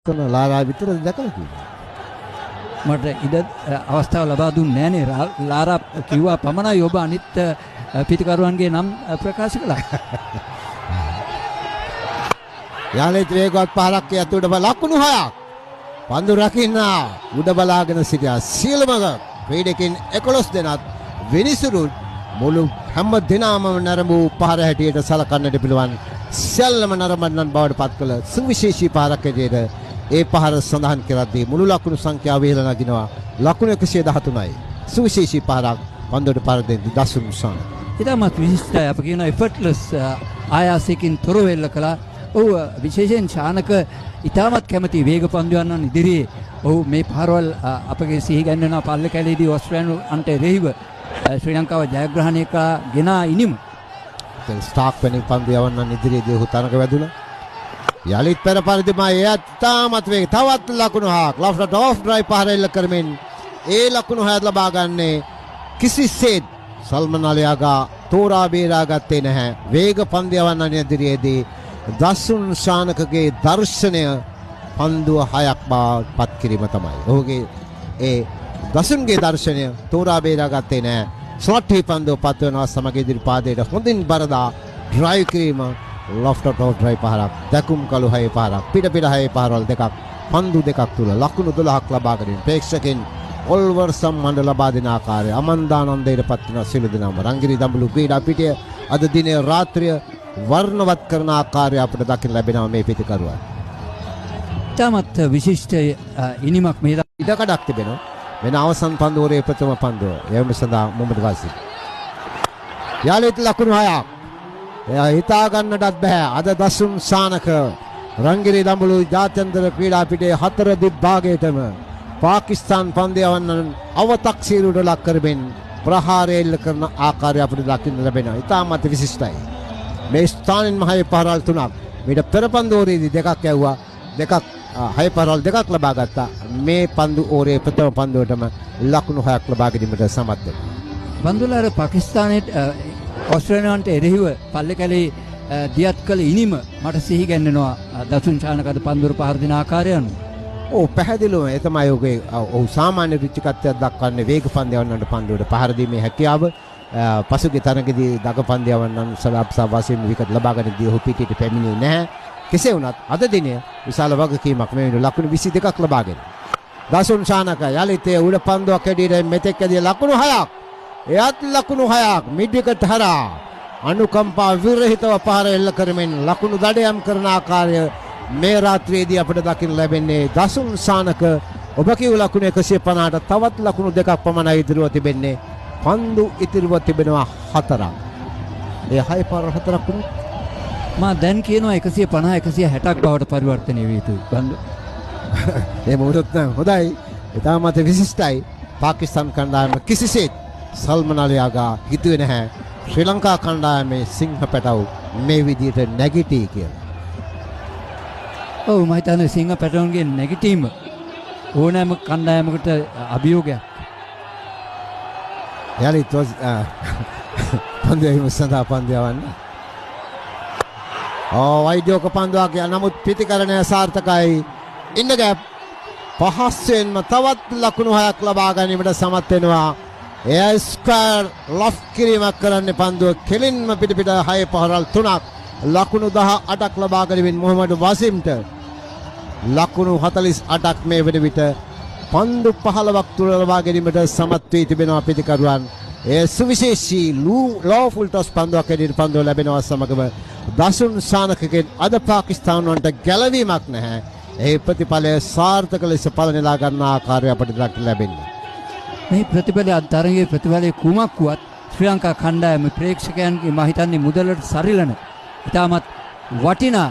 කරන ලාරා විතරද දැකලා තියෙන්නේ. මට ඉඩ අවස්ථාව ලබා දුන්නේ නෑනේ. ලාරා කිව්වා පමණයි ඔබ අනිත් පිතිකරුවන්ගේ නම් ප්‍රකාශ කළා. යාලෙත් වේගවත් පහරක් යතුරුට ලකුණු 6ක්. පන්දු රකින්න උඩ බලාගෙන සිටියා සියලුම ක්‍රීඩකයන් 11 දෙනාත් විනිසුරු මුළු හැම දිනම නරඹූ පහර හැටියට සලකන්නට පුළුවන් සියල්ලම නරඹන්නන් බවට පත් කළ සුවිශේෂී පහරක් හැටියට ඒ පහර සඳහන් කරද්දී මුළු ලකුණු සංඛ්‍යාව ඉහළ නගිනවා. ලකුණු 113යි. සුවිශේෂී පහරක් පන්දුවට පහර දෙන්නේ දසුන් සානක. ඉතාමත් විශිෂ්ටයි. අප කියන එෆර්ට්ලස් ආයාසයකින් තොරව එල්ල කළා. ඔහු විශේෂයෙන් ශානක ඉතාමත් කැමති වේග පන්දු යවන්නන් ඉදිරියේ ඔහු මේ පහරවල් අපගේ සිහි ගැන්වෙනවා. පල්ලෙකැලේදී ඕස්ට්‍රේලියානුන්ට එරෙහිව ශ්‍රී ලංකාව ජයග්‍රහණය කළා ගෙනා ඉනිම. ස්ටාක් වැනි පන්දු යවන්නන් ඉදිරියේදී ඔහු තරඟ වැදුණා. යලිත් පෙර පරිදිම එයත් ඉතාමත් වේග තවත් ලකුණු 6ක් ලොෆ්ට් ඔෆ් ඩ්‍රයිව් පහර එල්ල කරමින් ඒ ලකුණු 6 ලබා ගන්නේ කිසිසේත් සල්මන් අලියාගා තෝරා බේරා ගත්තේ නැහැ. වේග පන්දු යවන්නන් ඉදිරියේදී දසුන් ශානකගේ දර්ශනය පන්දුව 6ක් බව පත් කිරීම තමයි. ඔහුගේ ඒ දසුන්ගේ දර්ශනය තෝරා බේරා ගත්තේ නැහැ. ස්ලොට් හි පන්දුව පත් වෙනවා සමග ඉදිරි පාදයට හොඳින් බරදා ඩ්‍රයිව් කිරීම ලොෆ්ට් ඔෆ් ඩ්‍රයිව් පහරක්, දැකුම් කළු 6 පහරක්, පිට පිට 6 පහරවල් දෙකක්, පන්දු දෙකක් තුල ලකුණු 12ක් ලබා ගැනීම ප්‍රේක්ෂකයන් ඔල්වර් සම්මන්ඩ ලබා දෙන ආකාරය අමන්දානන්දයට පත් වෙන සියලු දෙනාම රංගිරි දඹුලු ක්‍රීඩා පිටිය අද දිනේ රාත්‍රිය වර්ණවත් කරන ආකාරය අපිට දකින්න ලැබෙනවා මේ පිටිකරුවන්. ඉතාමත් විශිෂ්ට ඉනිමක් මේ ඉඩකඩක් තිබෙනවා. වෙන අවසන් පන්දුවරේ ප්‍රථම පන්දුව යැවීම සඳහා මොහමඩ් වාසිම්. යාලිත් ලකුණු 6ක්. එයා හිතා ගන්නටත් බෑ. අද දසුන් සානක රංගිරි දඹුලු ජාත්‍යන්තර ක්‍රීඩා පිටියේ හතර දිග්භාගයටම පාකිස්තාන් පන්දු යවන්නන් අවතක්සේරුවට ලක් කරමින් ප්‍රහාරය එල්ල කරන ආකාරය අපිට දකින්න ලැබෙනවා. ඉතාමත් විශිෂ්ටයි. මේ ස්ථානෙන්ම හය පහරවල් තුනක්. මීට පෙර පන්දු ඕරේදී දෙකක් ඇව්වා. දෙකක් හය පහරවල් දෙකක් ලබා ගත්තා. මේ පන්දු ඕරේ ප්‍රථම පන්දුවටම ලකුණු 6ක් ලබා ගැනීමට සමත් වෙනවා. බන්දුල අර පාකිස්තානයේ ඕස්ට්‍රේලියාවන්ට එරෙහිව පල්ලෙකැලේ දියත් කළ ඉනිම මට සිහි ගැන්වෙනවා දසුන් ශානක අද පන්දුවර පහර දෙන ආකාරය අනුව. ඔව් පැහැදිලිවම ඒ තමයි ඔහුගේ ඔහු සාමාන්‍ය රුචිකත්වයක් දක්වන්නේ වේග පන්දු යවන්නන්ට පන්දුවට පහර දීමේ හැකියාව. පසුගිය තරඟදී දග පන්දු යවන්නන් සලාප්සා වශයෙන් විකට් ලබා ගන්නදී ඔහු පිටියට පැමිණියේ නැහැ. කෙසේ වුණත් අද දිනය විශාල වගකීමක් මේ වෙන ලකුණු 22ක් ලබාගෙන. දසුන් ශානක යලිත් ඒ උඩ පන්දුවක් හැටියට මෙතෙක් ඇදී ලකුණු 6ක්. එයත් ලකුණු 6ක් මිඩ් විකට් හරහා අනුකම්පා විරහිතව පහර එල්ල කරමින් ලකුණු දඩයම් කරන ආකාරය මේ රාත්‍රියේදී අපිට දකින්න ලැබෙන්නේ දසුන් ශානක. ඔබ කියු ලකුණු 150ට තවත් ලකුණු දෙකක් පමණයි ඉතිරිව තිබෙන්නේ. පන්දු ඉතිරිව තිබෙනවා 4ක්. ඒ හය පාර හතරක් වුණොත් මා දැන් කියනවා 150 160ක් බවට පරිවර්තනය විය යුතුයි. බන්දු එහෙම වුණොත් නම් හොඳයි. ඉතාමත් විශිෂ්ටයි. පාකිස්තාන් කණ්ඩායම කිසිසේත් සල්මන් අලියාගා හිතුවේ නැහැ ශ්‍රී ලංකා කණ්ඩායමේ සිංහ පැටව් මේ විදියට නැගිටී කියලා. ඔව් මම හිතන්නේ සිංහ පැටවුන්ගේ නැගිටීම ඕනෑම කණ්ඩායමකට අභියෝගයක්. යලිත් පන්දු යැවීම සඳහා පන්දු යවන්න. ඔව් වෛද්‍යෝක පන්දුවක්. නමුත් පිතිකරණය සාර්ථකයි. ඉන්න ගැප් පහසුවෙන්ම තවත් ලකුණු 6ක් ලබා ගැනීමට සමත් වෙනවා. එය ස්ක්වයර් ලොෆ්ට් කිරීමක් කරන්නේ පන්දුව කෙලින්ම පිට පිට හය පහරල් තුනක් ලකුණු 18ක් ලබා ගැනීමෙන් මොහමඩ් වසීම්ට ලකුණු 48ක් මේ වෙන විට පන්දු 15ක් තුල ලබා ගැනීමට සමත් වී තිබෙනවා පිතිකරුවන්. එය සුවිශේෂී ලෝෆුල් ටොස් පන්දුවක් හැටියට පන්දුව ලැබෙනවා සමගම දසුන් ශානකගෙන් අද පාකිස්තානුවන්ට ගැලවීමක් නැහැ. ඒ ප්‍රතිඵලය සාර්ථක ලෙස පල නෙලා ගන්න ආකාරය අපට දක්න ලැබෙන්නේ. මේ ප්‍රතිඵලය අද තරගයේ ප්‍රතිඵලය කුමක් වුවත් ශ්‍රී ලංකා කණ්ඩායම ප්‍රේක්ෂකයන්ගේ මම හිතන්නේ මුදලට සරිලන ඉතාමත් වටිනා